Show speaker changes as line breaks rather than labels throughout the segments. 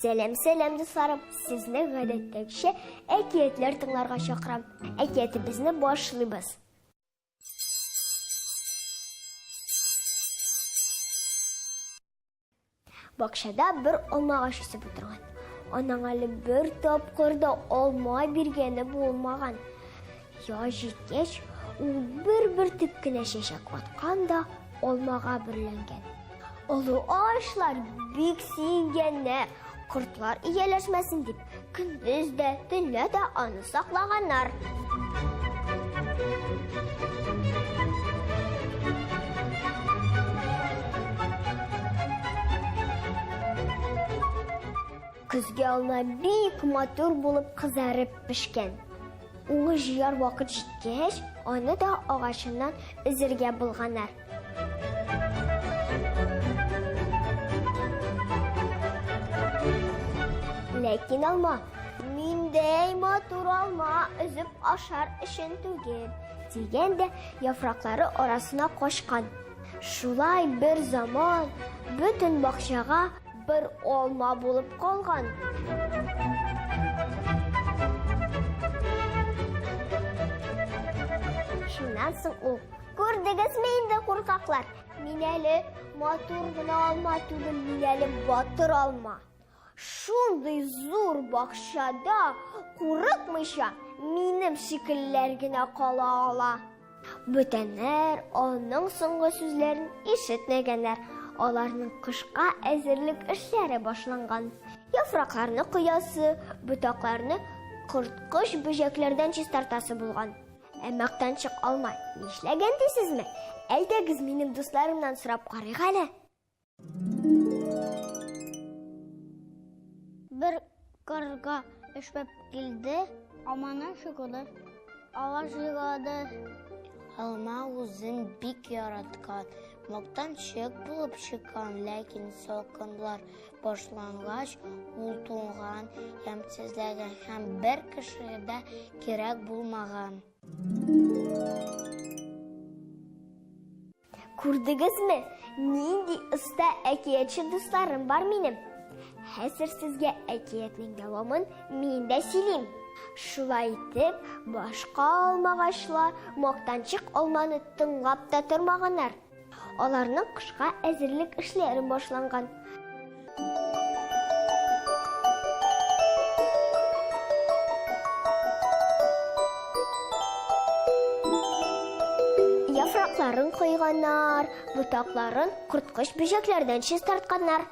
Сәлам, сәлам, дусларым! Сезне гадәттәгечә әкиятләр тыңларга чакырам. Әкиятебезне башлыйбыз. Бакчада бер алма агачы үсеп утырган. Аның әле бер тапкыр да алма биргәне булмаган. Яз җиткәч, ул бер бөртек кенә чәчәк аткан да алмага бөрләнгән. Олы агачлар бик сөенгәннәр, кортлар ияләшмәсен дип, көндез дә, төнлә дә аны саклаганнар. Көзге алма бик матур булып кызарып пешкән. Уңыш җыяр вакыт җиткәч, аны да агачыннан өзергә булганнар. Ләкин алма, миндәй матур алма өзеп ашар өчен түгел, дигән дә яфраклары арасына качкан. Шулай бер заман бөтен бакчага бер алма булып калган. Шуннан соң ул, күрдегезме инде, куркаклар, мин әле матур гына алма түгел, мин әле батыр алма. Шундый зур бакчада курыкмыйча минем шикелләр генә кала ала. Бүтәннәр аның соңгы сүзләрен ишетмәгәннәр. Аларның кышка әзерлек эшләре башланган. Яфракларны коясы, ботакларны корткыч бөҗәкләрдән чистартасы булган. Ә мактанчык алма нишләгән дисезме? Әйдәгез минем дусларымнан сорап карыйк әле.
Бер карга эшләп килде, алманы чукыды. Агач егылды.
Алма үзен бик яраткан, мактанчык булып чыккан, ләкин салкынлар башлангач, ул туңган, ямьсезләгән һәм бер кешегә дә кирәк булмаган.
Күрдегезме, нинди оста әкиятче дусларым бар минем. Хәзер сезгә әкиятнең дәвамын мин дә сөйлим. Шулай итеп, башка алмагачлар мактанчык алманы тыңлап та тормаганнар. Аларның кышка әзерлек эшләре башланган. Яфракларын койганнар, ботакларын корткыч бөҗәкләрдән чистартканнар.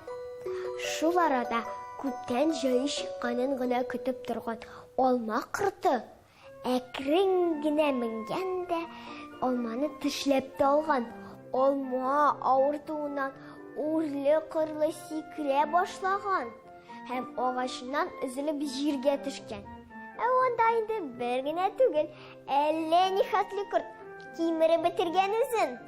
Шул арада күптән җае чыкканын гына көтеп торган алма корты Әкрен генә менгән дә алманы тешләп тә алган. Алма авыртуыннан үрле-кырлы сикерә башлаган һәм агачыннан өзелеп җиргә төшкән. Ә анда инде бер генә түгел, әллә нихәтле корт кимереп бетергән үзен.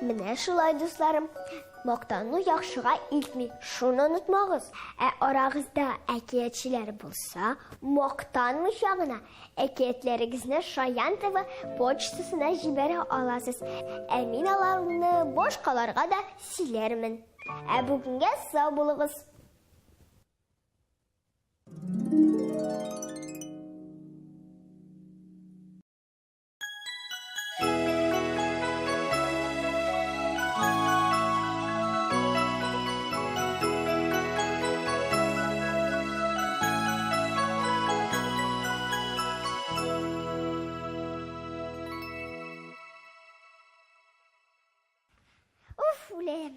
Менә шулай, дусларым, мактану яхшыга илтми, шуны онытмагыз. Ә арагызда әкиятчеләр булса, мактанмыйча гына Әкиятләрегезне Шаян ТВ почтасына җибәрә аласыз. Ә мин аларны башкаларга да сөйләрмен. Ә бүгенгә сау булыгыз. Уф, үләм.